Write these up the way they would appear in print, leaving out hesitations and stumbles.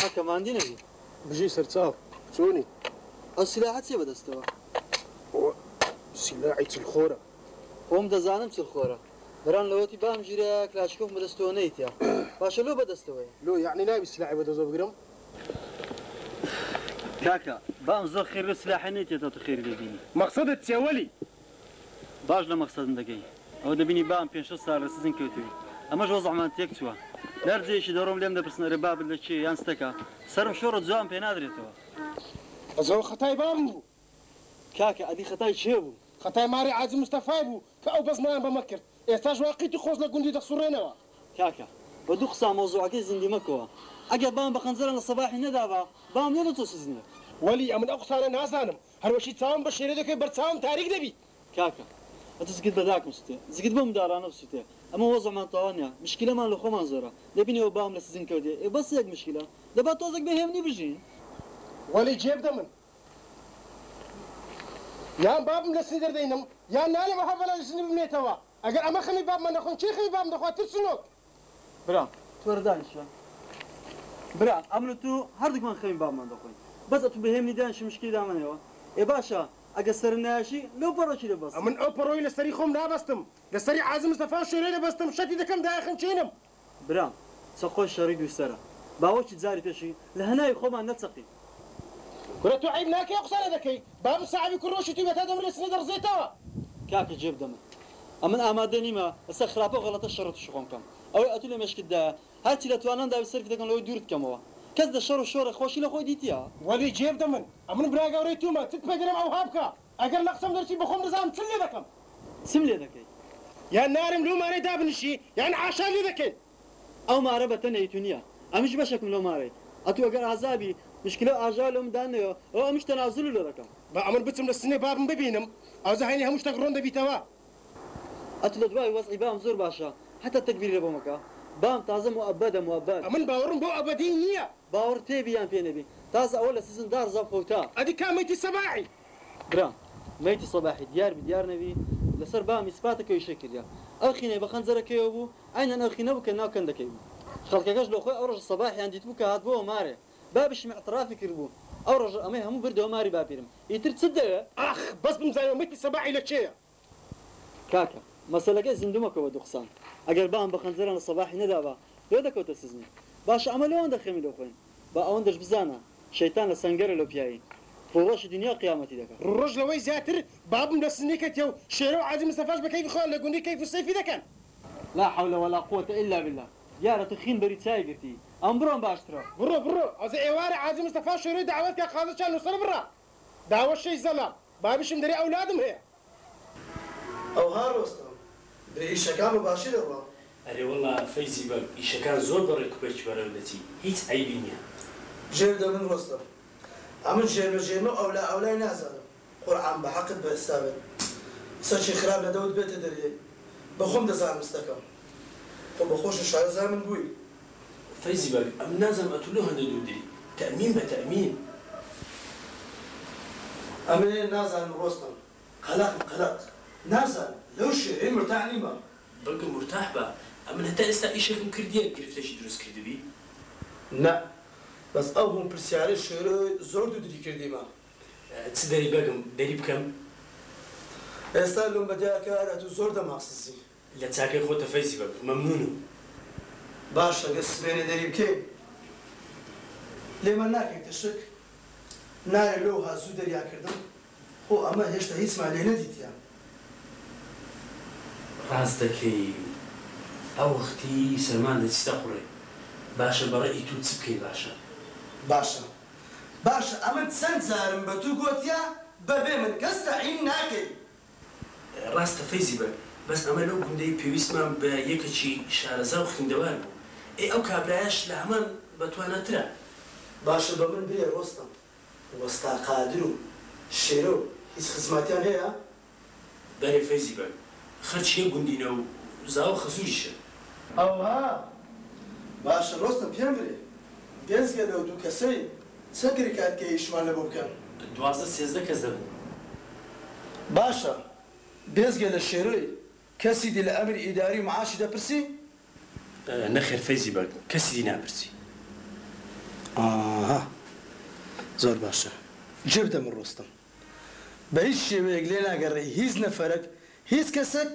کاکە ماندی نەبی. بژی سەرچاو چۆنی؟ ئەو سیلاحە چیە بەدەستەوە؟ ئەوە سیلاحی چلخۆرە. خۆم دەزانم چلخۆرە. برام لەوەتی بام گیرایە کلاشکۆفم بەدەستەوە نەیتیا. باشە لۆ بەدەستەوەیە؟ لۆ یەعنی نابی سیلاحی بەدەستەوە بگرم؟ کاکە بام زۆر خێر لەو سیلاحە نەیتێ تا تۆ خێری لێ بینی. مەقسەدت چیە وەلی؟ باش لە مەقسەدم دەگەی. ئەوە دەبینی بام پێنج شەش ساڵ لە سجن کەوتووی. ئەمەش وەزعمان تێک چووە. لە هەر جێیەکی دەڕۆم لێم دەپرسن ئەرێ بابت لە کێیە یان ستەکە. سەرم شۆڕە جوابم پێ نادرێتەوە. بەس ئەوە خەتای بابم بوو. کاکە ئەدی خەتای کێ بوو؟ خەتای ماری عاجز مستەفای بوو کە ئەو بەزمەیان بەمە کرد. ئێستاش وا قیت و قۆز لە گوندی دەسوڕێنەوە. کاکە بە دوو قسە مەوزوعەکەی زیندی مەکەوە. ئەگەر بام بە خەنجەران لە سەباحی نەدابا بام نەدەچۆ سجنێ. وەلی ئەمن ئەو قسانە نازانم. هەروەکی چاوم بە شێرێ دەکەوێ بەرچاوم تاریک دەبی. کاکە ئەتو زگت بە داکم سوتێ زگت بەو منداڵانە بسوتێ ئەمە وەزعمان تەواو نیە مشکیلەمان لە خۆمان زۆرە دەبینی ئەوە باوم لە سجن کەوتیە ئێ بەس یەک مشکیلە دەبا تۆزێک بێ هێمنی بژین. وەلی جێ بدە من یان بابم لە سنی دەردەینم یان نالێم ئەوها بەلا لە سنی بمنێتەوە ئەگەر ئەمە خەمی بابمە نەخۆن کێ خەمی بابم دەخوا ترسنۆک. برام تۆ وەرە دانیشە برا ئەمن و تو هەردووکمان خەمی بابمان دەخۆین بەس ئەتو بە هێمنی دانیشە مشکیلەی دامەنێوە ئێ باشە ئەگەر سەرت نایەشی لەو پەڕۆکی دەبەستم. ئەمن ئەو پەڕۆی لە سەری خۆم نابەستم لە سەری عازم مستەفا و شێرۆی دەبەستم شەتی دەکەم دایەخنچێنم. برام چەقۆی شەڕی دوو سەرە با وەکی جاری پێشی لە هەناوی خۆمان نەچەقین. کورە تۆ عەیب ناکەی ئەو قسانە دەکەی بابم ساحەبی کوڕ ڕۆشی توی بەتا دەمرێ سنە دەڕزێتەوە. کاکە جێ بدە من ئەمن ئامادە نیمە لەسەر خراپە و غەڵەتە شەڕ توشی خۆم کەم ئەوەی ئەتو لە مێشکت دایە هەرچی لە توانام دابی سەرفی دەکەم لەوەی دوورت کەمەوە کەس لە شەڕ و شۆڕێ خۆشی لە خۆی دیتیە؟ وەلی جێ بدە من ئەمن برا گەورەی تومە چت پێ دەرێم ئەوها بکە ئەگەر لە قسەم دەرچی بەخۆم دەزانم چم لێ دەکەم. چم لێ دەکەی؟ یان نارم لەو مارەی دابنیشی یان عاشات لێ دەکەین. ئەو مارە بە تەنێی تو نیە ئەمیش بەشەکم لەو مارەی ئەتو ئەگەر ئازا بی مشکلەو ئاژاوە لەوم دانەیەوە ئەوە ئەمیش تەنازولو لۆ دەکەم. با ئەمن بچم لە سنێ بابم ببینم ئەوجا هەینی هەموو شتەک ڕۆن دەبیتەوە. ئەتو لە دوای وەزعی بام زۆر باشە هەتا تەگبیری لە بۆ مەکە بام تازە موئەبەدە موئەبەد. ئەمن باوەڕم بەو ئەبەدی نیە. باوەڕت پێ بی یان پێ نەبی تازە ئەوە لە سجن داڕزا و فەوتا. ئەدی کا مەیتی سەباحی؟ برام مەیتی سەباحی دیار بی دیار نەبی لەسەر بام ئیسپاتە کە ئیشەی کردیە ئەو خینەی بە خەنجەرەکەیەوە بوو عەینەن ئەو خینە بوو کە ناو کەندەکەی بوو خەڵکەکەش لۆخۆی ئەو ڕۆژە سەباحیان دیتبوو کە هاتبۆوە مارێ بابیشم ئیعترافی کردبوو ئەو ڕۆژە ئەمەی هەموو بردەوە ماری باپیرم ئیتر چت دەوێ؟ ئاخ بەس بمزانیوە مەیتی سەباحی لە کێیە؟ کاکە مەسەلەکەی زیندوو مەکە بە دوو قسان ئەگەر بام بە خەنجەران لە سەباحی نەدابا لۆ دەکەوتە سجنی باشە ئەمە لۆ ئەوەندە خەمی لۆ خۆین با ئەوەندەش بزانە شەیتان لە سەنگەرە لۆ پیاوی ڕووڕەشی دنیا و قیامەتی دەکا. ڕووڕەش لەوەی زیاتر بابم لە سجنی کەتیە و شێرۆ و عاجز مستەفاش بە کەیفی خۆیان لە گوندی کەیف و سەیفی دەکەن. لا حول ولا قوة الا باللە دیارە تو خین بەری چای گرتی ئەم بڕۆم باشترە. بڕۆ بڕۆ ئەزە ئێوارە عاجز مستەفا و شێرۆی دەعوەت کە قازە چان لۆ سەر بڕا داوە شەی زەڵام بابیشم دەرێ ئەولادم هەیە. ئەوها ڕۆستەم برێ ئیشەکان بە باشی دەڕوا. ئەرێ وەڵا فەیزی بەگ ئیشەکان زۆر بە ڕێک و پێکی بەڕێوە دەچی هیچ عەیبی نیە. جێ بدە من ڕۆستەم ئەمن ژێرمە ژێرمە و ئەولا ئەولای نازانم قورعان بە حەقت بە ئێستا بێت قسەکی خراپ لە دەوت بێتە دەرێ بە خۆم دەزانم ستەکەم خۆ بە خۆشت شارەزا من بووی. فەیزی بەگ ئەمن نازانم ئەتوو لۆ هەندە دوو دلی تەئمین بە تەئمین. ئەمن نازانم ڕۆستەم قەلەقم قەلەق نازانم لەو شێرەی مورتاح نیمە. بەگم مورتاح بە ئەمن هەتا ئێستا ئیشێکم کردیە گرفتێکی دروست کردبی؟ نە بەس ئەو هوم پرسیارەی شێرۆی زۆر دوو دلی کردیمە. چ دەری بەگم دەری بکەم؟ ئێستا لۆم بەدیا کار ئەتوو زۆر دەماغ سزی. لە چاکەی خۆتە فەیزی بەگ مەمنونم. باشە گەر سبەینێ دەری بکەین لێمان ناکەیتە شک؟ نایە لۆ ها زوو دەریان کردم خۆ ئەمە هێشتا هیچمان لێ نەدیتیە. ڕاست دەکەی ئەوەختی سەرمان دەچیتە قوڕێ باشە بەڕەئی توو چ بکەین باشە؟ باشە باشە ئەمن چەند جارم بە توو گۆتیە بەبێ من کەس تەعین ناکەی. ڕاستە فەیزی بەگ بەس ئەمە لەو گوندەی پێویستمان بە یەکەکی شارەزا و خیندەوار بوو ئێ ئەو کابرایەش لە هەمان بەتواناترە. باشە بە من برێ ڕۆستەم وەستا قادر و شێرۆ هیچ خزماتیان هەیە؟ بەرێ فەیزی بەگ خەرکی یەک گوندینە و زاوە خەزووریشن. ئەوها باشە ڕۆستەم پێم برێ بێزگە لەو دوو کەسەی چەند کرێکار کە ئیشمان لەبۆ بکەن؟ 12 13 کەس دەبن. باشە بێزگە لە شێرۆی کەسی دی لە ئەمری ئیداری و معاشی دەپرسی؟ نەخێر فەیزی بەگ کەسی دی ناپرسی. ئاها زۆر باشە گوێ بدە من ڕۆستم بە هیچ شێوەیەک لێ ناگەڕێی هیچ نەفەرەک هیچ کەسەک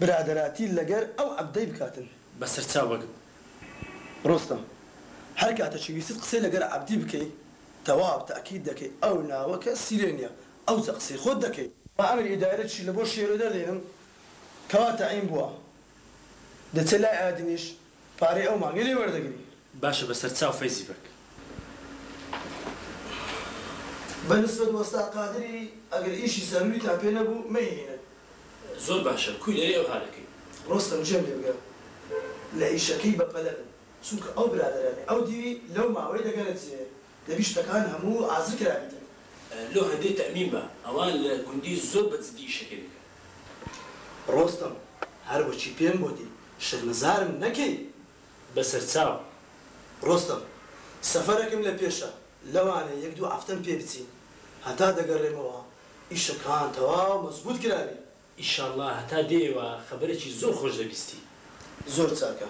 برادەراتی لەگەر ئەو عەبدەی بکاتن. بەسەر چاو بەگم. ڕۆستەم هەر کاتەکی ویستت قسەی لەگەر عەبدی بکەی تەواو تەئکید دەکەی ئەو ناوە کەسی لێ نیە ئەوجە قسەی خۆت دەکەی. با ئەمری ئیدارەچی لە بۆ شێرۆ دەردێنم کەوا تەعین بووە دەچێ لای ئادنیش پارەی ئەو مانگەی لێ وەردەگری. باشە بەسەر چاو فەیزی بەگ. بە نسبەت وەستا قادری ئەگەر ئیشی زەروریتان پێ نەبوو مەیهێنن. زۆر باشە کوی لەرێ ئەوها دەکەین. ڕۆستەم گوێم لێ بگرە لە ئیشەکەی بەپەلە بن چونکە ئەو برادەرانەی ئەو دیوی لەو ماوەی دەگەنە جێ دەبی شتەکان هەموو ئازر کرابیتن. لۆ هەندێ تەئمین بە ئەوان لە گوندی زۆر بە جدی ئیشەکەی دەکەن. ڕۆستەم هەر وەکی پێم گۆتی شەرمەزارم نەکەی. بەسەرچاو. ڕۆستەم سەفەرەکم لە پێشە لەوانەیە یەک دوو عەفتەم پێ بچی هەتا دەگەڕێمەوە ئیشەکان تەواو مەزبووت کرابی. ئیشاڵڵا هەتا دێیەوە خەبەرێکی زۆر خۆش دەبیستی. زۆر چاکە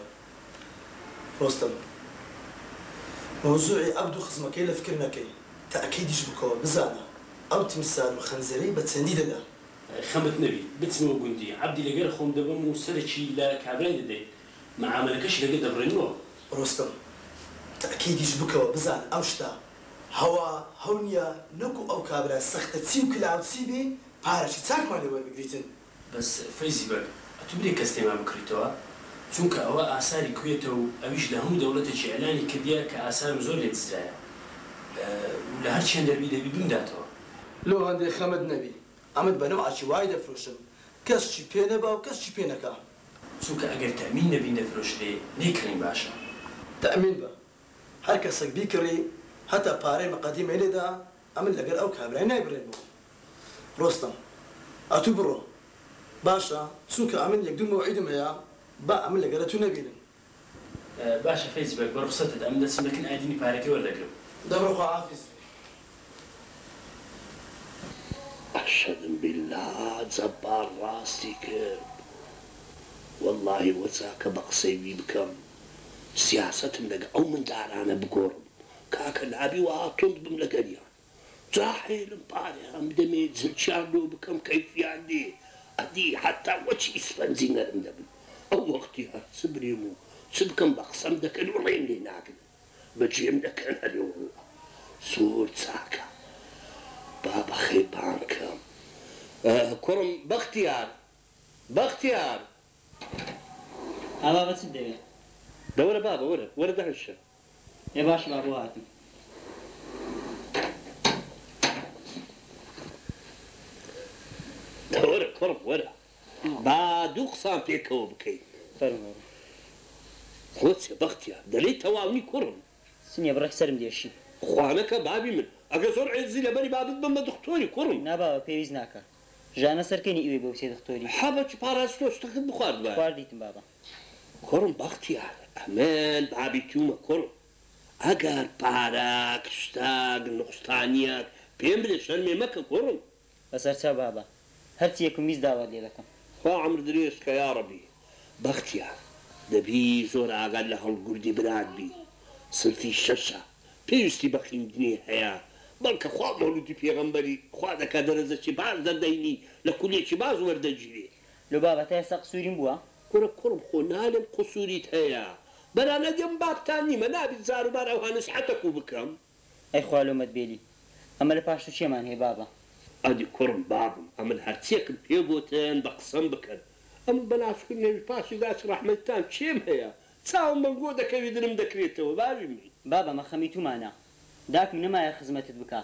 ڕۆستەم. مەوزوعی عەبد و خزمەکەی لە فکر نەکەی، تەئکیدیش بکەوە بزانە ئەو تیمسار و خەنجەرەی بە چەندی دەدا. خەمت نەبی بچمەوە گوندی عەبدی لەگەر خۆم دەبەم و سەرەکی لە کابرای دەدەین مەعامەلەکەشی لەگەر دەبڕێنمەوە. ڕۆستەم، تەئکیدیش بکەوە بزانە ئەم شتە هەوا هەو نیە نەکو ئەو کابرا سەختە چی و کلاوچی بی پارەکی چاکمان لێ وەربگریتن. بەس فەیزی بەگ ئەتوو برێ کەس تێما بکڕیتەوە چونکە ئەوە ئاساری کوێتە و ئەویش لە هەموو دەوڵەتێکی ئیعلانی کردیە کە ئاسارم زۆر لێ دزرایە و لە هەر چەند دەربی دەبی بمداتەوە. لۆ هەندێ خەمت نەبی ئەمن بە نەوعەکی وای دەفرۆشم کەس چی پێ نەبا و کەس چی پێ نەکا. چونکە ئەگەر تەئمین نەبین دەفرۆشرێ نەیکڕین باشە. تەئمین بە هەر کەسەک بیکڕی هەتا پارەی مقەدیمەی لێ دا ئەمن لەگەر ئەو کابرای نایبڕێنمەوە. ڕۆستەم، ئەتوو بڕۆ باشە چونکە ئەمن یەک دوو مەوعیدم هەیە با ئەمن لەگەر ئەتوو نەبینن. باشە فەیزی بەگ بە ڕوخسەتت ئەمن دەچم لە کن ئایدینی پارەکەی وەردەگرم. دەبڕۆ خواحافیز. ئەشهەدم بیللا جەبار ڕاستی کرد وەڵاهی وەچاکە بە قسەی وی بکەم سیاسەتم لەگە ئەو مندارانە بگۆڕم کاکە نابی وەها توند بم لەگەریان جاحێلم پارەیان بدەمێ جلکیان لۆ بکەم کەیفیان دێ ئەدی حەتا وەچ ئیسفەنجی نەرم دەبن ئەو وەختی هەر چ برێم و چ بکەم بە قسەم دەکەن و ڕێم لێ ناگرن بەجێم دەکەن ئەرێ وەڵا زۆر چاکە با بەخێر بانگ کەم کوڕم بەختیار بەختیار. ها بابە چت دەوێ؟ دە وەرە بابە وەرە وەرە دانیشە. ئێ باشە بابە هاتم. دە وەرە کوڕم وەرە با دوو قسان پێکەوە بکەین. فەرموو بابە. خۆ چیە بەختیار دەلێی تەواو نی کوڕم. چ نیە بڕێک سەرم دێشی. خوا نەکا بابی من ئەگەر زۆر عێجزی لەبەری با بتبەمە دختۆری کوڕم. نا بابە پێویست ناکا. ژانە سەرکەنی ئیوەی بۆ بچێ دختۆری. حەبەکی پاراستۆ شتەکەت بخواردبایە. خواردیتم بابە. کوڕم بەختیار ئەمن بابی تومە کوڕم ئەگەر پارەک شتەک نوقستانیەک پێم بدە شەرمێ مەکە کوڕم. بەسەرچاو بابە هەرچیەکم ویست داوات لێ دەکەم. خوا عەمر درێژت کە یاڕەبی. بەختیار دەبی زۆر ئاگات لە هەڵگوردی برات بی سنفی شەشە پێویستی بە خیندنی هەیە بەڵکە خوا مەولودی پێغەمبەری خوا دەکا دەرەجەکی باش دەردەینی لە کولیەکی باش وەردەگیرێ. لۆ بابە تا ئێستا قسوریم بووە؟ کورە کوڕم خۆ نالێم قسوریت هەیە بەران ئەدی ئەمن بابتان نیمە نابی جاروبار ئەوها نسحەتەکو بکەم. ئەی خوا لۆمەت بێلی ئەمە لە پاش تو چێمان هەیە بابە. ئەدی کوڕم بابم ئەمن هەرچیەکم پێ گۆتن بە قسەم بکەن ئەمن بە ناشکور نەوی پاشی داچ ڕەحمەتتان چێم هەیە چاوم بەنگۆ دەکەوی درم دەکرێتەوە بابی من. بابە مە خەمی تومانە داکم نەمایە خزمەتت بکا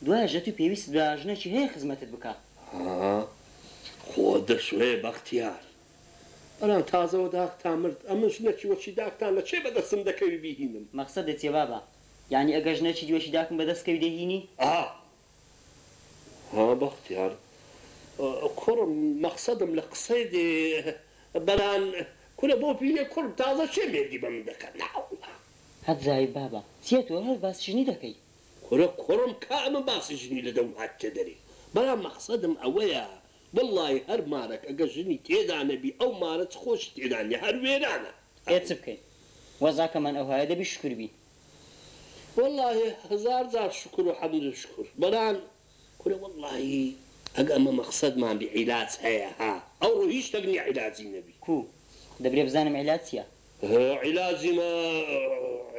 دوایە ژە تو پێویستت بە ژنەکی هەیە خزمەتت بکا. ها خۆ دەشڵێ بەختیار بەران تازەوە داکتان مرد ئەمن ژنەکی وەکی داکتان لە چێ بەدەستم دەکەوی بیهینم. مەخسەدت چیە بابە یانی ئەگەر ژنەکی دی وەکی داکم بەدەست کەوی دەیهینی؟ ئا ها بەختیار کوڕم مەخسەدم لە قسەی دێ بەران کورە بۆ پیرێ کوڕم تازە چێ مێردی بە من دەکا ناوەڵا. هەت زاهیر بابە چیە تۆ هەر باسی ژنی دەکەی. کورە کوڕم کا ئەمن باسی ژنی لە دەوم هاتتە دەرێ بەڵام مەخسەدم ئەوەیە وەڵڵاهی هەر مارەک ئەگەر ژنی تێدا نەبی ئەو مارە چ خۆشی تێدا نیە هەر وێرانە. ئێ چ بکەین وەزعەکەمان ئەوهایە دەبی شوکر بین. والله هزار جار شکر و حەمد و شکر بەڵام کورە وەڵڵاهی ئەگە ئەمە مەقسەدمان بی عیلاج هەیە ها ئەوڕۆ هیچ شتەک نییە عیلاجی نەبی. کو دەبرێ بزانم عیلاج چیە؟ عیلاجی ما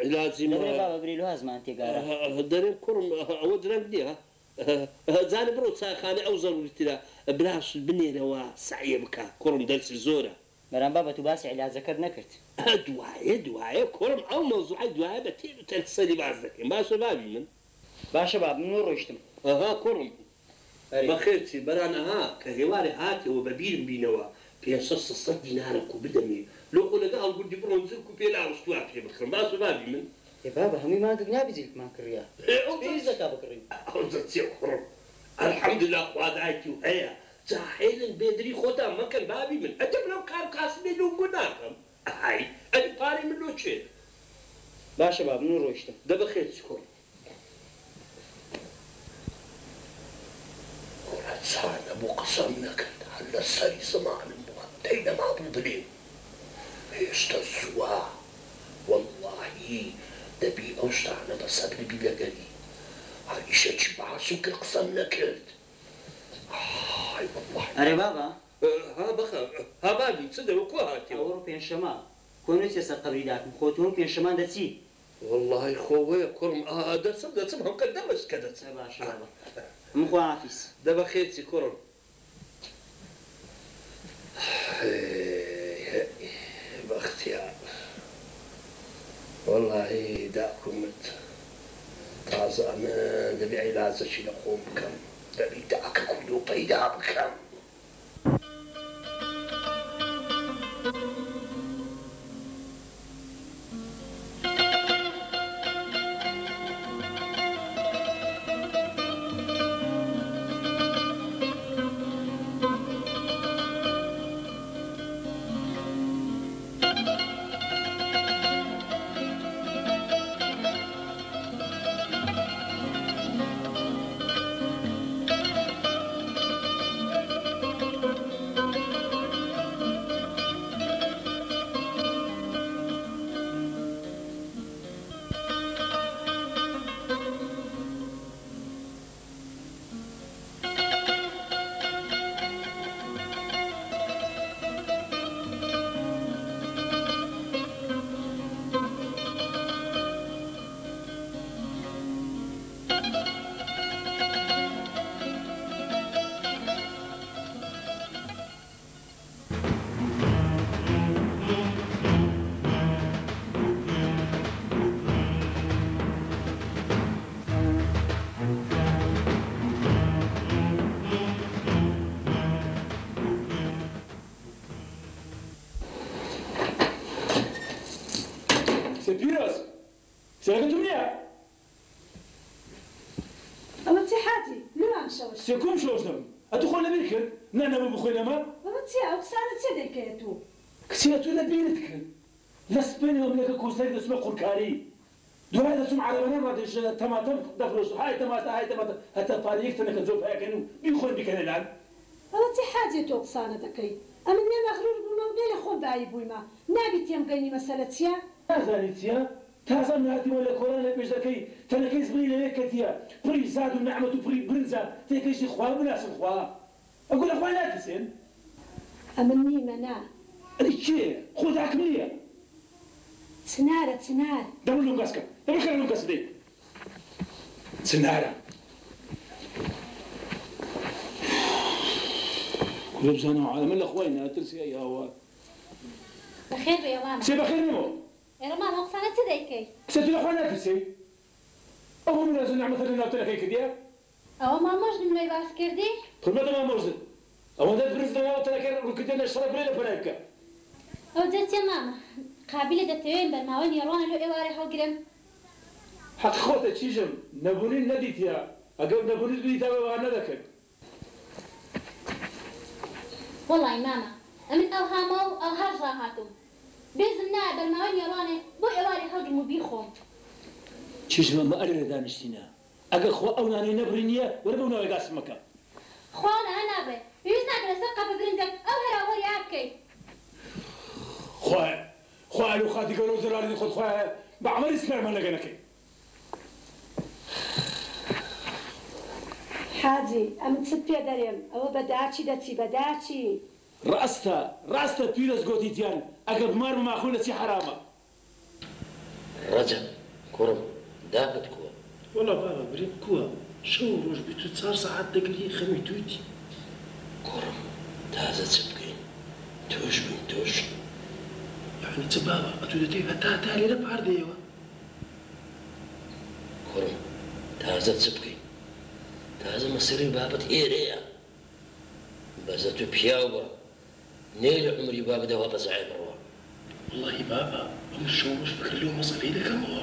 عیلاجی ما. دەبرێ بابە برێ لۆ زمان تێگارە. دەرێم کوڕم ئەوە درەنگ نییە جارێ بڕۆ چایخانەی ئەو زەروریترە براشت بنێرەوە سەعیە بکە کوڕم دەرسی زۆرە. بەرام بابە تو باسی عیلاجەکەت نەکرد. دوایە دوایە کوڕم ئەو مەوزوعەی دوایە بە تێر و تەسەلی باس دەکەین باشە بابی من. باشە باب من ڕۆیشتم. ئەها کوڕم ئەرێ. بەخێر چی بەران ئەها کە هێوارێ هاتیەوە بە بیرم بینەوە 500 600 دینارم کو بدەمێ لۆ خۆ لەگە هەڵگوردی بڕۆم جلک و پێلاو شتوا پێ بکڕم باشە بابی من. ئێ بابە هەمووی مانگێک نابی جلکمان کڕیە ئێ ئەوجا پێویست دەکا بکڕین. ئەوجا چیە کوڕم الحمدللە خوا دایتی و هەیە جا حێلن بێدری خۆتان مەکەن بابی من ئەدەم لەو کار کاسبێ لۆ گو ناکەم ئەی ئەدی پارەی من لۆ چێ. باشە باب من ڕۆیشتم. دە بەخێر چی کوڕم. کوڕە چا نەبوو قسەم نەکرد هەر لە سەری زمانم بوو هەندەی نەمابوو بلێم هێشتە زووە وەڵڵاهی دەبی ئەو شتانە بە سەبر بی لەگەری هەر ئیشەکی باشم کرد قسەم نەکرد ئای وەڵڵاهی. ئەرێ بابە. ها بەخە ها بابی چ دەوە کوە هاتیەوە. ئەوڕۆ پێنجشەمە کۆ نەچیە سەر قەبری داکم خۆ تۆ پێنجشەمان دەچی. وەڵڵاهی خۆ وەیە کوڕم ئا دەچم دەچم هەمکە دەمەچ کە دەچم. باشە بابە من خوا حافیز. دە بەخێر چی کوڕم. بەختیار وەڵڵاهی داکم مرد تازە ئەمن دەبی عیلاجەکی لە خۆم بکەم دەبی داکە کوردۆ پەیدا بکەم. پیرۆز سێرەکەتم نییە؟ ئەوە چی حاجی لەوان شەوش سێکۆم شەوش دەبم ئەتو خۆ لەبیر کرد نا نەبوو بخۆی لەمە؟ ئەوە چییە ئەو قسانە چێ دەیکەیە تو؟ کچێ تو لەبیرت کرد لە سپێنەوە منەکە کۆسەری دەچمە قورکاری دوای دەچم عەرەبانە ڕادێژ تەماتەم دەفرۆشت های تەماتە های تەماتە هەتا پارە یەک تەنەکە جۆ پایەکەن و بیخۆن بیکەنە لان. ئەوە چی حاجێ تۆ قسانە دەکەی؟ ئەمن نێ مەغرور بوومە و نێ لە خۆم بایی بوویمە نابی تێم گەینی مەسەلە چییە؟ نازانی چییە؟ تازە هاتیمەوە لە کۆران لە پێش دەکەی تەنەکەی زبری لەوێ کەتیە پڕی زاد و نەعمەت و پڕی برنجە تێکەیشی خوا بناسن خوا ئەگو لە خوای ناترسێن؟ ئەمن نیمە نا. ئەری کێ؟ خۆ داکم نییە. چنارە چنار. دەبڕ لۆم گەسکە دەبڕ خێرە لۆم گەسک دەی چنارە کورە بزانم عالەمە لە خوای ناترسی ئەی هاوار. بەخێر بێ مامە. چێ بەخێر نەمەوە؟ ئێرە مامە ئەو قسانە چ دەیکەی؟ کچە تو لە خوا ناترسی؟ ئەو هەموو ناز و نەعمەتە لە ناو تەنەکەی کردیە؟ ئەوە مامۆژنم لۆی باس کردی؟ حورمەتە مامۆژنت ئەوەندە برنج لە ناو تەنەکەی ڕووکردیە لە شەڕە بڵێ لە پەنای بکە. ئەو جە چیە مامە؟ قابیلە دەتەوێن بەرماوەی نێڕوانە لۆ ئێوارێ هەڵگرم؟ حەق خۆتە چیژم نەبوونی نەدیتیە ئەگەر نەبوونیت بدیتە وا نەدەکرد. وەڵای مامە ئەمن ئەوهامە و ئەوهاش ڕاهاتووم بێزم نایە بەرماوەی نێڕوانێ بۆ ئێوارێ هەڵگرم و بیخۆم. چیژم ئەمە ئەرێ لە دانیشتینە ئەگەر خوا ئەو نانەی نەبڕی نییە وەرە بەو ناوەی گاسم مەکە. خوا ئەو نانە نابڕێ پێویست ناکە لەسەر قەپە برنجەک ئەو هەراوهۆریە بکەی. خوایە خوایە لەو خاتی گەورە و جەلالی خۆت خوایە بە عەمەلی سپایمان لەگە نەکەی. حاجی ئەمن چت پێ دەرێم ئەوە بە داچی دەچی بە داچی. ڕاستە ڕاستە پیرەز گۆتیتیان ئەگە بمار ماخۆی لە چی حەرامە. ڕەجەب کوڕم داکت کوە؟ وەڵا بابە برێم کوە شەو و ڕۆژ 24 سەعات دەگری خەمی تویتی. کوڕم تازە چ بکەین توش بووین توش. یەعنی چ بابە ئەتوو دەتەوێ هەتا هەتا لێرە پار دێیەوە؟ کوڕم تازە چ بکەین تازە مەسەلەی بابت ئێرەیە بەس ئەتوو پیاو بە نەیلی عومری بابت ئەوها بە زایە بڕوا. وەڵاهی بابە ئەمن شەو ڕۆژ فکر لەو مەسەلەی دەکەمەوە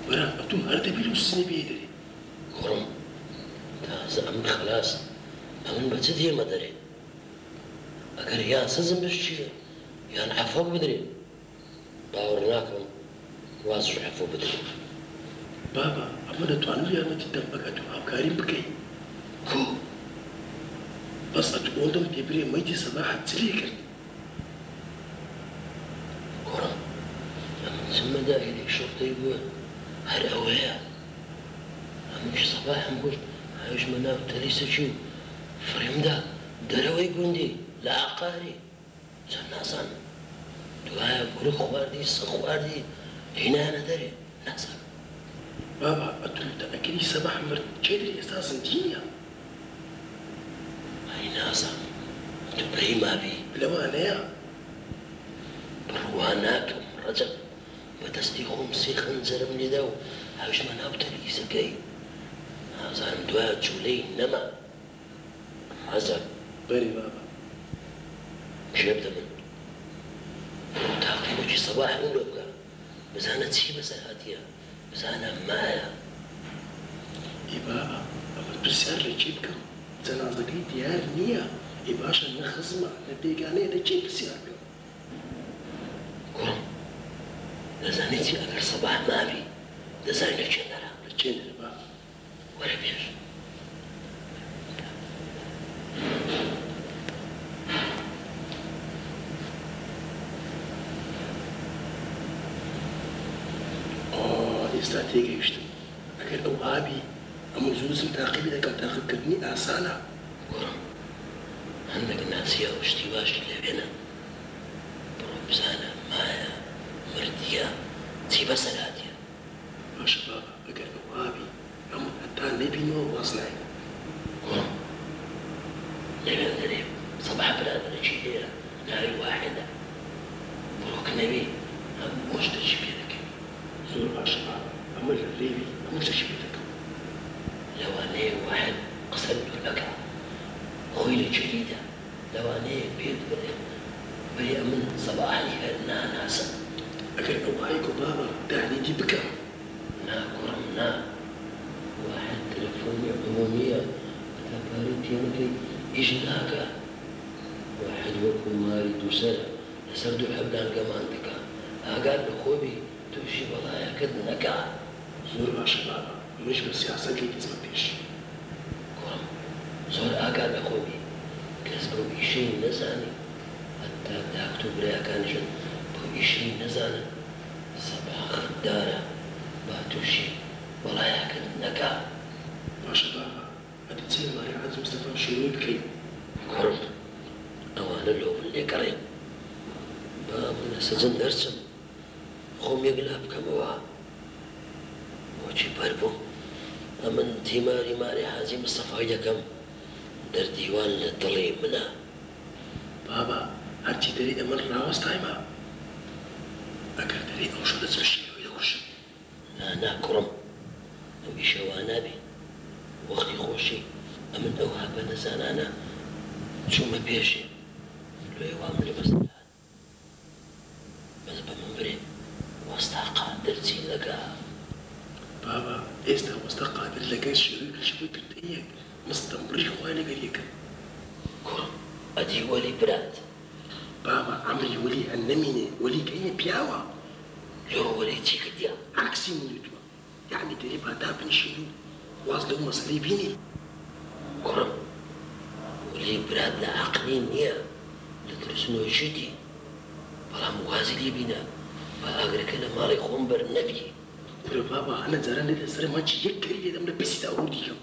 برام ئەتوو هەر دەبی لەو سزنە بێی دەرێ. کوڕم تازە ئەمن خەلاس ئەمن بە چ دێمە دەرێ ئەگەر یان سزم بشکێ یان عەفۆک بدرێ باوەڕ ناکەم وازش عەفۆ بدرێ. بابە ئەمن دەتوانم یارمەتیت دەم ئەگەر ئەتوو هاوکاریم بکەی. کو؟ بەس ئەتوو ئەوەندەم پێ برێ مەیتی سەباحت چ لێ کرد؟ کوڕم ئەمن چ مەدائیلێک شوڕتەی بووە هەر ئەوەیە ئەمنیش سەباحم کوشت هاویشمە ناو تەلیسەکی و فڕێمدا دەرەوەی گوندی لە ئاقاری چەند نازانم دوایە گورگ خواردی سەگ خواردی هینایانە دەرێ نازانم. بابە ئەتوو متەئەکیدی سەباح مرد کێ دەرێ ئێستا زندی نیە؟ ئەی نازانم ئەتوو برێی مابی؟ لەوانەیە. بڕوا ناکەم ڕەجەب بە دەستی خۆم سێ خەنجەرم لێدا و هاویشتمە ناو تەلیسەکەی نازانم دوایە جولەی نەما. ڕەجەب. بەرێ بابە. گوێ بدە من. بڕۆ تاقیبەکی سەباحم لۆ بکە بزانە چی بەسەر هاتیە بزانە مایە. ئێ بابە ئەمن پرسیار لە کێ بکەم جەنازەکەی دیار نییە ئێ باشە نە خزمە نە بێگانەیە لە کێ پرسیار بکەم. کوڕم دەزانی چی ئەگەر سەباح مابی دەزانی لە کێ دەرا. لە کێ دەرە بابە. وەرە پێش. ئا ئێستا تێگەیشتم ئەگەر ئەو ئابی ئەمن زوو بچم تاقیبی دەکەم تاقیبکردنی ئاسانە. کوڕم هەندەک ناسیا و شتی واشی لەوێنە بڕۆ بزانە مایە مردیە چی بەسەر هاتیە. باشە بابە ئەگەر ئەوها بی ئەمن هەتا نەیبینمەوە واز ناهێنم. کوڕم لەوێن دەرێ سەباح برادەرەکی هەیە ناوی واحیدە بڕۆ کنەوی هەموو شتەکی پێ دەکەوی. زۆر باشە بابە ئەمن لە رێوی هەموو شتەکی پێ دەکەوم. لەوانەیە واحد قسەت لۆ نەکا خۆی لە کلیدە لەوانەیە پێت بڵێ برێ ئەمن سەباحی هەر ناناسم. ئەگەر ئەوهای کو بابە تەهدیدی بکە. نا کوڕم نا واحد تەلەفۆنی عمومیە هەتا پارەی تێ نەکەی ئیش ناکا واحد وەکو ماری دووسەرە لەسەر دوو حەبلان گەمان دەکا ئاگات لە خۆ بی توشی بەڵایەکت نەکا. زۆر باشە بابە منیش بە سیاسەت لێی دەچمە پێش. کوڕم زۆر ئاگات لە خۆ بی کەس بەو ئیشەی نەزانی هەتا داکت و برایەکانیشت بەو ئیشەی نەزانن سەبا غەدارە با توشی بەڵایەکت نەکا. باشە بابە ئەدی چ لە ماری حاجی مستەفا شێرۆی بکەین؟ کوڕم ئەوانە لۆ من لێگەڕێن با من لە سجن دەرچم خۆم یەکلا بکەمەوە بۆچی بەر بووم ئەمن تیماری ماری حاجی مستەفای دەکەم دەردیوان لە دڵی منە. بابە هەرچی دەرێ ئەمن ڕاوەستایمە ئەگەر دەرێ ئەوشەو دەچمە شێرۆی دەکوژم. نا نا کوڕم ئەو ئیشە وا نابێ وەختی خۆشی ئەمن ئەوها بە نەزانانە چوومە پێشێ لۆیە وام لێ بەسەر هات. بەس بە من برێ وەستا قادر چی دەکا؟ بابە ئێستا وەستا قادر لەگەر شێرۆی کچی خۆی کردە یەک مستەمڕی خوای لەگەر یەکن. کوڕم ئەدی وەلی برات؟ بابە عەمری وەلی هەر نەمینێ وەلی کەینە پیاوە. لۆ وەلی چی کردیە؟ عەکسی من و توە یەعنی دەرێ با دابنیشین و واز لەو مەسەلەی بینین. کوڕم وەلی برات لە عەقلی نیە لە ترسنۆکیتی بەڵام وازی لێ بینە با ئاگرەکە لە ماڵی خۆم بەر نەبی. کورە بابا هەنە جاران لێتە سەرم هەرچی یەک کەری لێدەم لە پیسیدا ڕوو دیکەم.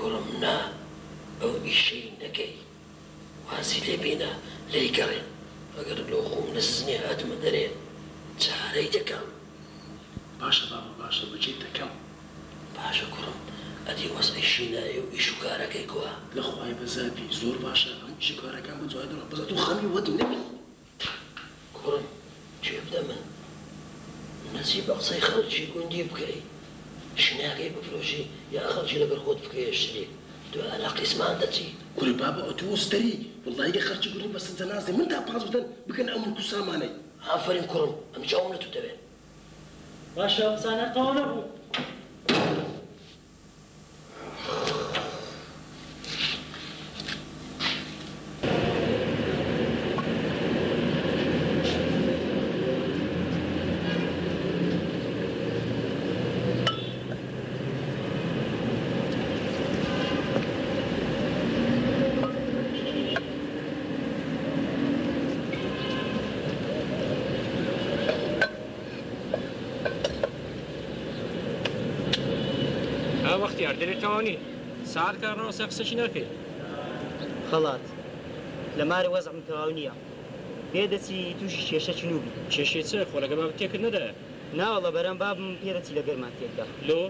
کوڕم نا ئەو ئیشەی نەکەی وازی لێ بێنە لێی گەڕێن ئەگەر لۆ خۆم لە سزنێ هاتمە دەرێ چارەی دەکەم. باشە بابە باشە بەجێت دەکەم. باشە کوڕم ئەدی وەزعی شینایە و ئیش و کارەکەی کوا؟ لە خوای بەزابی زۆر باشە هەموو ئیش و کارەکان بە جوانی دەڕوا بەس ئەتوو خەمی وەت نەبی. کوڕم گوێ بدە من نەچی بە قسەی خەڵکی گوندی بکەی شیناکەی بفرۆشی یا خەڵکی لەگەڵ خۆت بکەیە شریک دوایە لە قیسمان دەچی. کورە بابە ئەتوو وەستەری وەڵاهی گەر خەڵکی گوندی بەسەر جەنازەی من دا پاس بدەن بکەنە ئەو مڵک و سامانەی. ئافەرین کوڕم ئەمجا ئەوم لە تو دەوێ. باشە ئەو قسانە هەر تەواو نەبوو. ها بەختیار دەرێ تەواو نی سەعات کار ڕاوەستا قسەکی ناکەی. خەڵات لە مارە وەزعم تەواو نییە پێ دەچی تووشی کێشە چنوو بی. کێشەی چ خۆ لەگەڵ بابت تێکت نەدایە. ناوەڵا بەرام بابم پێ دەچی لە گەرمان تێکدا. لۆ؟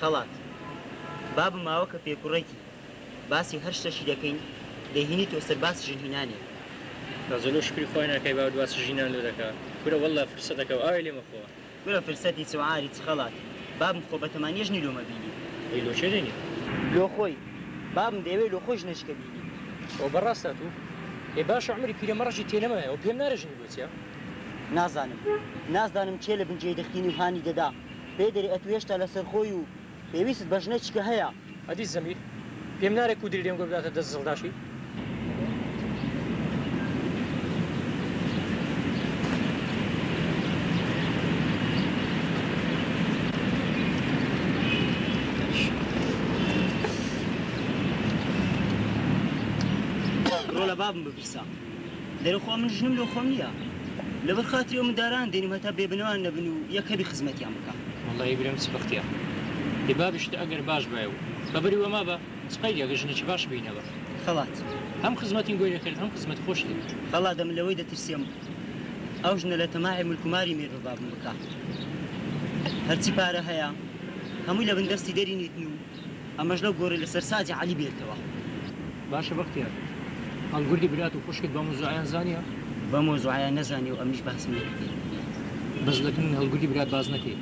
خەڵات بابم ماوە کە پێکوڕێتی باسی هەر شتەکی دەکەین دەیهینیتەوە سەر باسی ژن هینانێ. تازە لۆ شوکری خوای ناکەی باوت باسی ژینان لۆ دەکا کورە وەللە فرسەتەکە و ئاوێ لێ مەخۆوە. کورە فرسەتی چ و عاری چ خەڵات بابم خۆ بەتەمانیە ژنی لۆ مەبینی. ئەی لۆ کێ دێنی؟ لۆ خۆی بابم دەیەوێ لۆ خۆی ژنەشکە بینی. ئەوە بەڕاستە ئەتوو؟ ئێ باشە عومری پیرەمەڕەشی تێنەمایە و پێم نارێ ژنی لۆ چیە؟ نازانم نازانم کێ لە بنجێی دەخینی و هانی دەدا پێ دەرێ ئەتوو هێشتا لەسەر خۆی و پێویستت بە ژنەچکە هەیە. ئەدی زەمیر پێم نارێ کودری لێم گۆ بداتە دەست زڵداشی؟ بڕۆ لە بابم بپرسە. دەرێ خۆ من ژنم لۆ خۆم نییە. لەبەر خاتری ئەو منداران دێنم هەتا بێ بنەوان نەبن و یەک هەبی خزمەتیان بکا. وەڵایی برام چ بەختیە ئێ بابیشت ئەگەر باش بایە و بەبەری وەما بە چ قەیدی ئەگەر ژنێکی باش بینەبە. خەڵات. هەم خزمەتین گۆی دەکرد هەم خزمەت خۆشی دەکرد. خەڵات ئەمن لەوەی دەترسێم ئەو ژنە لە تەماعی ملک و ماری مێرد بە بابم بکا. هەرچی پارە هەیە هەمووی لە بن دەستی دەرینیتن و ئەمەش لەو گۆڕی لەسەر ساجی عەلی بێتەوە. باشە بەختیار هەڵگوردی برات و خوشکت بەم مۆزوعەیان زانیە؟ بەم مۆزوعەیان نەزانیە و ئەمنیش باسم نەکردیە. بەس لەکن هەڵگوردی برات باس نەکەی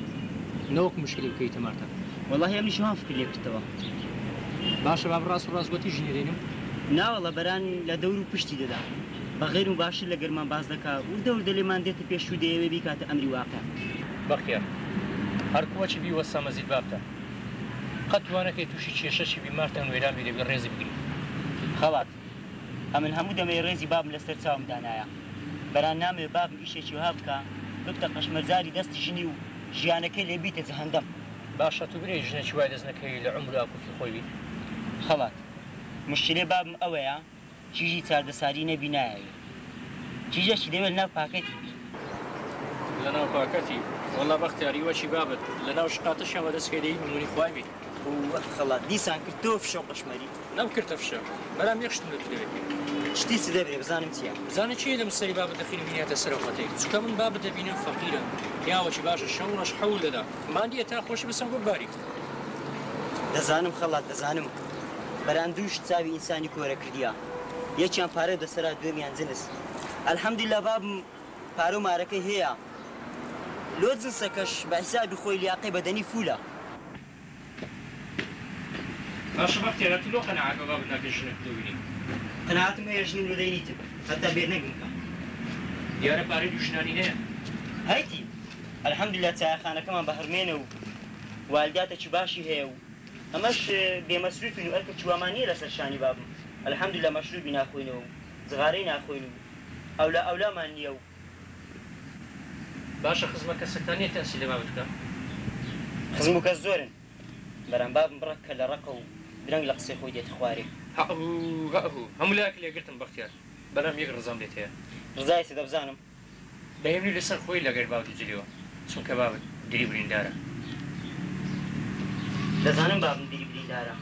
نەوەک موشکیلە بکەویتە مارتان. وەڵاهی ئەمنیش وام فکر لێ کردەوە. باشە بابە ڕاست و ڕاست گۆتی ژنی دێنم؟ ناوەڵا بەران لە دەور و پشتی دەدا. بە غەیر موباشر لە گەرمان باس دەکا وردە وردە لێمان دێتە پێش و دەیەوێ بیکاتە ئەمری واقع. بەختیار هەر کوەچی بی وەستا مەزید بابتە. قەت وا نەکەی توشی کێشەکی بی مارتان وێران بی دەبی ڕێزی بگری. خەڵات ئەمن هەموو دەمێ ڕێزی بابم لەسەر چاوم دانایە بەران نامەوێ بابم ئیشێکی وەها بکا ببتە قەشمەرجاری دەستی ژنی و ژیانەکەی لێ بیتە جەهەندەم. باشە تو برێی ژنێکی وای دەست نەکەوی لە عومرا کوفی خۆی بی. خەڵات مشکیلەی بابم ئەوەیە کیژی چاردەساری نەبی نایەوێ کیژەکی دەوێ لەناو پاکەتی بی. لەناو پاکەتی؟ وەڵا بەختیار ئیوەکی بابت لەناو شقاتەشیان بەدەست کەی دەی ممونی خوای بی. وەک خەڵات دیسان کردتەوە فشە و قەشمەری. نەمکردتە فشە بەرام یەک شتم لە تو دەوێ. شتی چ دەبرێ بزانم چیە؟ بزانە کێ لەم سەری بابت دەخینم هیناتە سەر ئەو خەتەی چونکە من بابت دەبینم فەقیرە پیاوەکی باشە شەو ڕەش حەول دەدا ماندیە تا خۆشی بەسەم گوپ باری. دەزانم خەڵات دەزانم. بەران دوو شت چاوی ئینسانی کۆرە کردیە یەکیان پارەو دەسەرا دووەمیان جنس الحمدللە بابم پارەو مارەکەی هەیە لۆ جنسەکەش بە حیسابی خۆی لیاقەی بەدەنی فولە. باشە بەختیار ئەتو لۆ قەناعەت بە بابت ناکەی ژنەکت لۆ بینی؟ قەناعەتم هەیە ژنم لۆ دەینیتم هەتا بێر نەگم کە. دیارە پارەی دوو ژنانی هەیە. هەیتی الحمدللە چایەخانەکەمان بە هەرمێنە و والیداتەکی باشی هەیە و ئەمەش بێ مەسروفین و ئەرکەکی وامان نیە لەسەر شانی بابم الحمدللە مەشروبی ناخۆینەوە و جغارەی ناخۆین و ئەولا ئەولامان نیە و. باشە خزمە کەسەکتان نیە تەئسیر لە بابت بکا؟ خزم و کەس زۆرن بەرام بابم بڕەک کەلە ڕەقە و درەنگ لە قسەی خۆی دێتە خوارێ. هەئهوو هەئهوو هەموو لایەک لێگرتم بەختیار بەلام یەک ڕزام لێت هەیە. ڕزای چ دەبزانم؟ بە هێمنی لەسەر خۆی لەگەر باوتی جلیوە چونکە بابت دری بریندارە. دەزانم بابم دری بریندارە.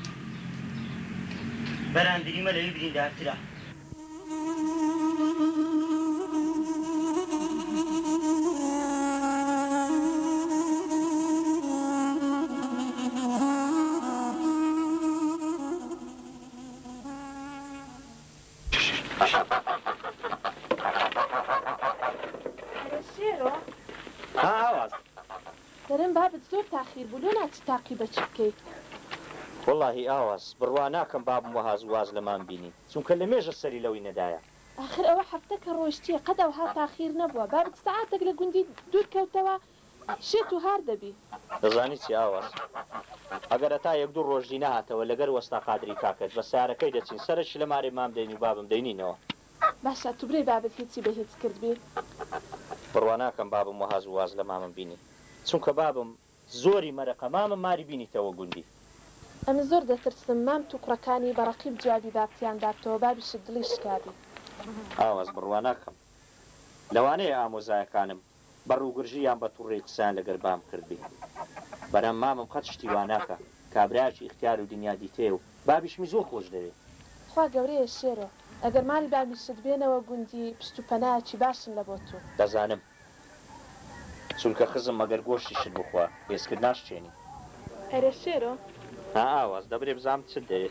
بەران دریمە لەوی بریندارترە. ئەرێ شێرۆ. ها ئاواز. دەرێم بابت زۆر تاخیر بوو لۆ ناچی تاقی بە چی بکەی. وەڵاهی ئاواز بڕوا ناکەم بابم وەها زوو واز لە مام بینی چونکە لە مێژە سەری لەوەی نەدایە. ئاخر ئەوە هەفتەکە ڕۆیشتیە قەت ئەوها تاخیر نەبووە بابت سەعاتێک لە گوندی دوور کەوتەوە شێت و هار دەبی. دەزانی چی ئاواز ئەگەر هەتا یەک دوو ڕۆژ دی نەهاتەوە لەگەر وەستا قادری کاکەت بە سەیارەکەی دەچین سەرەکی لە مارەی مام دەین و بابم دەینینەوە. باشە تو برێی بابت هیچی بە هیچ کردبی. بڕوا ناکەم بابم وەها زوو واز لە مامم بینی چونکە بابم زۆری مەرەقە مامم ماری بینیتەوە گوندی. ئەمن زۆر دەترسم مام تو کوڕەکانی بە ڕەقیب جوابی بابتیان دابتەوە بابیشت دڵی شکابی. ئاواز بڕوا ناکەم لەوانەیە ئامۆزایەکانم بە ڕووگرژی یان بە توڕەی قسەیان لەگەر بام کردبی. بەرام مامم قەت شتی وا ناکا. کابرایەکی ئیختیار و دنیا دیتەیە و بابیشمی زۆر خۆش دەوێ. خوا گەورەیە شێرۆ. ئەگەر ماڵی بابیشت بێنەوە گوندی، پشت و پەنایەکی باشن لە بۆ تو. دەزانم. چونکە خزم مەگەر گۆشتیشت بخوا، ئێسکت ناشکێنی. ئەرێ شێرۆ. ها ئاواز، دەبرێ بزانم چت دەوێ.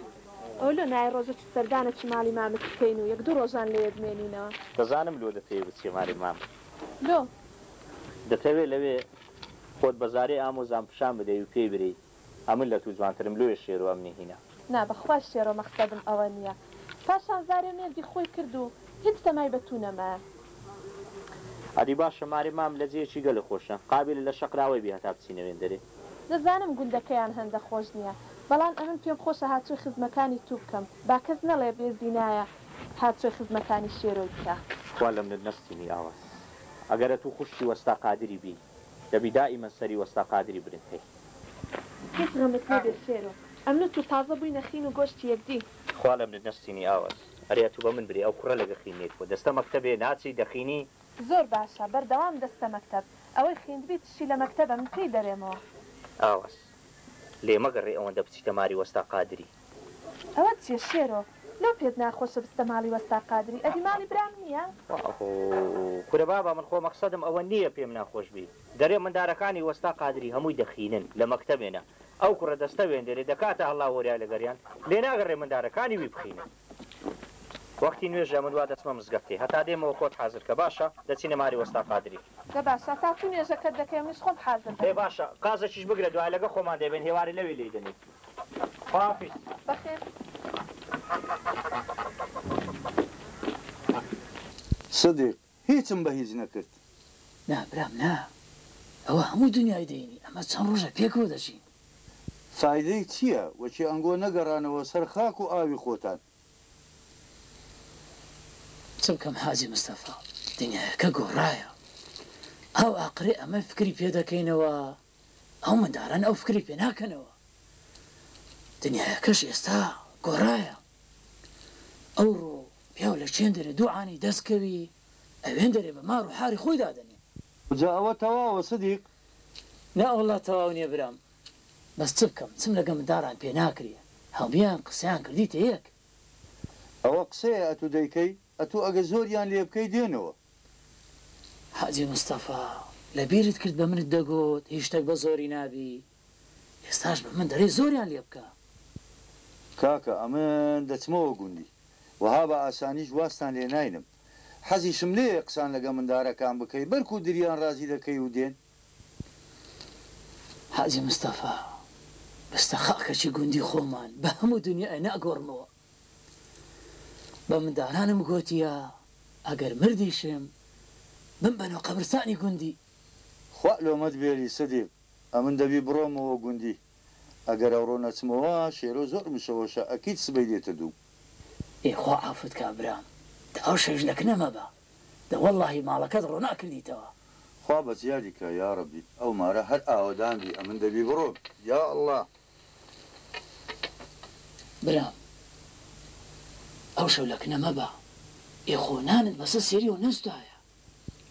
ئەوە لۆ نایە ڕۆژەکی سەردانەکی ماڵی مامت بکەین و یەک دوو ڕۆژان لەوێ بمێنینەوە. دەزانم لۆ دەتەوێ بچیە ماڵی مامت. لۆ؟ دەتەوێ لەوێ خۆت بە زارێ ئامۆزام پیشان بدەی و پێی برێی ئەمن لە توو جوانترم لۆیە شێرۆ ئەمنی هینا. نا بە خوا شێرۆ مەخسەدم ئەوە نییە. پاشان زارێ مێردی خۆی کرد و هیچ تەمای بە توو نەمایە. ئەدی باشە مارێ مام لە جێیەکی گەلە خۆشە قابیلە لە شەقراوەی بی هەتا بچینە وێندەرێ. دەزانم گوندەکەیان هەندە خۆش نییە بەڵان ئەمن پێم خۆشە هاچۆی خزمەکانی توو بکەم با کەس نەڵێ بێ زینایە هاچۆی خزمەکانی شێرۆی بکا. خوا لەمنت نەستینی ئاواز. ئەگەر ئەتوو خوشکی وەستا قادری بی دەبی دائیمەن سەری وەستا قادری برنگ کەی. هیچ غەمت نەبێ شێرۆ ئەمن و توو تازە بووینە خین و گۆشتی یەکدی. خوا لەمنت نەستینی ئاواز. ئەرێ ئەتوو بە من برێ ئەو کوڕە لەگە خینێت بۆ دەستە مەکتەبێ ناچی دەخینی؟ زۆر باشە بەردەوام دەستە مەکتەب ئەوەی خیندبی تشی لە مەکتەبە من پێی دەرێمەوە. ئاواز. لێ مەگەڕێ ئەوەندە بچیتە ماری وەستا قادری. ئەوە چیە شێرۆ لۆ پێت ناخۆشە بچتە ماڵی وەستا قادری ئەدی ماڵی برام نیە؟ ئەهۆ کورە بابە من خۆ مەقسەدم ئەوە نیە پێم ناخۆش بی دەرێ مندارەکانی وەستا قادری هەمووی دەخینن لە مەکتەبێنە ئەو کوڕە دەستە وێندەرێ دەکاتە هەڵا هۆریای لەگەریان لێ ناگەڕێ مندارەکانی وی بخینن. وەختی نوێژە من وا دەچمە مزگەفتێ هەتا دێمەوە خۆت حازر کە باشە دەچینە ماری وەستا قادری. دە باشە تا تو نوێژەکەت دەکەی منیش خۆم حازر ئێ دەکەم. باشە قازەکیش بگرە دوایە لەگە خۆمان دەیبەین هێوارێ لەوێ لێی دەنێین خواحافیز. بەخێر. سدیق، هیچم بە هیچ نەکرد. نا برام نا ئەوە هەموو دنیای دەینی ئەمە چەند ڕۆژە پێکەوە دەژین. فایدەی چیە وەکی ئەنگۆ نەگەڕانەوە سەر خاک و ئاوی خۆتان. چ بکەم حاجی مستەفا دنیایەکە گۆڕایە ئەو ئاقرێ ئەمە فکری پێ دەکەینەوە ئەو منداران ئەو فکری پێ ناکەنەوە دنیایەکەش ئێستا گۆڕایە ئەوڕۆ پیاو لە چێندەرێ دوو عانەی دەست کەوی ئەوێندەرێ بە مار و حاری خۆی دادەنێ. جا ئەوە تەواوە سدیق؟ نا وەڵا تەواو نیە برام بەس چ بکەم چم لەگە منداران پێ ناکرێ هەمویان قسەیان کردیتە یەک. ئەوە قسەیە ئەتوو دەیکەی ئەتوو ئەگە زۆریان لێ بکەی دێنەوە. حاجی مستەفا لە بیرت کرد بە منت دەگۆت هیچ شتەک بە زۆری نابی ئێستاش بە من دەرێی زۆریان لێ بکە. کاکە ئەمن دەچمەوە گوندی وەها بە ئاسانیش وازتان لێ ناینم حەزیشم لێیە قسان لەگە مندارەکان بکەی بەلکو دریان رازی دەکەی و دێن. حاجی مستەفا، بستە خاکەکی گوندی خۆمان بە هەموو دنیای ناگۆڕمەوە. بە مندارانم گۆتیە ئەگەر مردیشم بمبەنەوە قەبرسانی گوندی. خوا لۆمەت بێری سدیق ئەمن دەبی بڕۆمەوە گوندی ئەگەر ئەوڕۆ نەچمەوە شێرۆ زۆر مشەوەشە ئەکید سبەی دێتە دووم. ئێ خوا عەفوت کا برام دە ئەو شەویش لە کنە مەبە دە وەڵاهی ماڵەکەت ڕۆنا کردیتەوە. خوا بەزیادی کا یاڕەبی ئەو مارە هەر ئاوەدان بی ئەمن دەبی بڕۆم یا اللە. برام ئەو شەو لە کنە مەبە ئێ خۆ نانت بەسە سێریەوە نەسوتایە.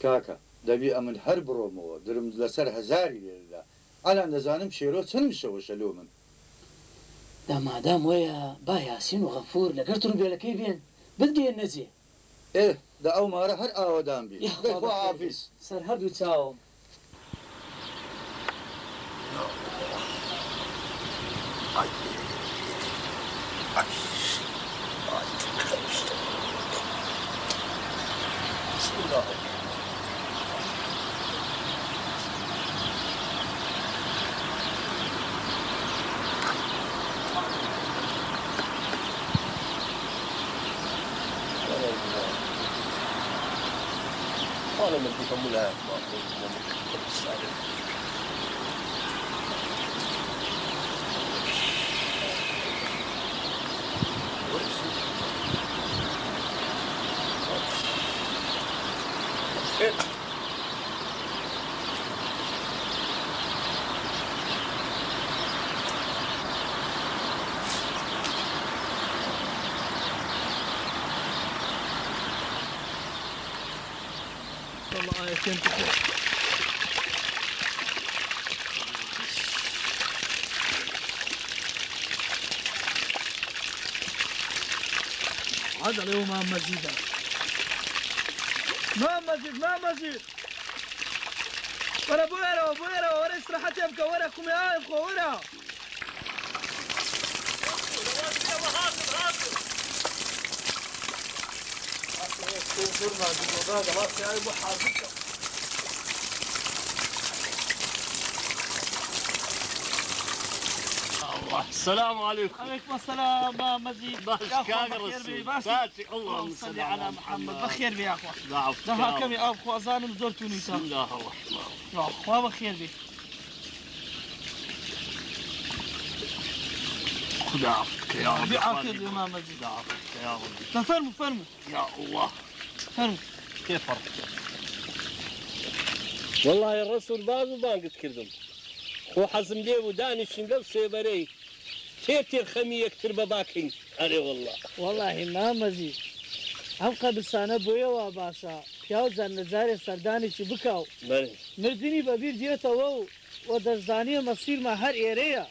کاکە دەبی ئەمن هەر بڕۆمەوە درم لەسەر هەزاری لێدەدا ئەلان دەزانم شێرۆ چەند مشەوەشە لۆ من. دا مادام وەیە با یاسین و غەفوور لەگەر تڕوبێلەکەی بێن بتگەیەننە جێ. ئێ دە ئەو مارە هەر ئاوەدان بی. یاخوا دەی خوا بەخێر بێی حافیز. سەر هەردوو چاوم. هذا اليوم مام مزيد مام مزيد مام مزيد ورا بويرة بويرة ورا استراحتي ابكى ورا قومي ابكى ورا. السلام عليكم. عليكم السلام مام مزيد. باش يا أخوان كان بخير رسول. بي، باش. باشي، اللهم اللهم صل صل على على محمد. محمد. بخير بي يا اخوان. ضعف ده كام. كم يا اخو ازانم زرتوني بسم الله الرحمن يا اخوان بخير بي. خذ عافيتك يا رب. بعافية يا مام مزيد. خذ عافيتك يا رب. فرموا فرموا. يا الله. فرموا. كيف فرق؟ والله الرسول باز و بانگت کردم. خۆ حەزم لێ بوو دانیشین لەو سێبەرەی تێر تێر خەمی یەکتر بە باکەین. ئەرێ والله. وەڵاهی مام مەزید ئەم قەبرسانە بۆیەوە باشە پیاو جار لە جارێ سەردانێکی بکا و بەێ. مردنی بەبیر دێتەوە و وە دەشزانیە مەسیرما هەر ئێرەیە.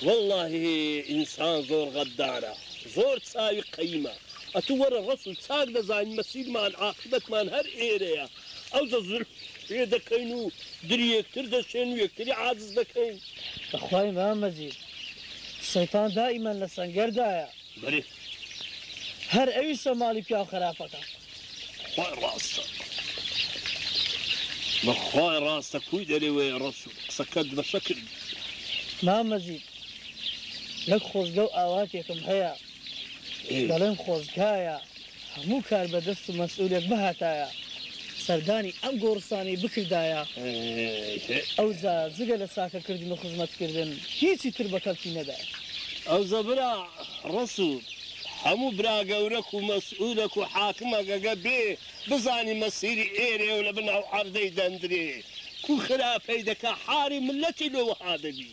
واللهی ئینسان زۆر غەدارە، زۆر چاوی قەیمە. ئەتوو وەرە ڕەسوول چاک دەزانی مەسیرمان عاقبەتمان هەر ئێرەیە. ئەوجە زولم پێ دەکەین و دری یەکتر دەشێن و یەکتری عاجز دەکەین. بەخوای مام مەجید شەیتان دائیمەن لە سەنگەردایە. بەرێ. هەر ئەویشە ماڵی پیاو خراپەکە. خوای ڕاستە. بەخوای ڕاستە کوی دەرێ وەیە ڕەسوول قسەکەت بە شەکر بی. مام مەجید لەک خۆزگە و ئاواتێکم هەیە دەڵێم خۆزگایە هەموو کار بە دەست و مەسئولێک بهاتایە سەردانی ئەم گۆڕستانەی بکردایە ئەوجا جگە لە چاکەکردن و خزمەتکردن هیچی تر بە کەڵکی نەدایە. ئەوجا برا ڕەسوول هەموو برا گەورەک و مەسئولەک و حاکمەک ئەگە بێ بزانی مەسیری ئێرێ و لە بن ئەو عەردەی دەندرێ کو خراپەی دەکا حاری مللەتی لۆ وەها دەبی.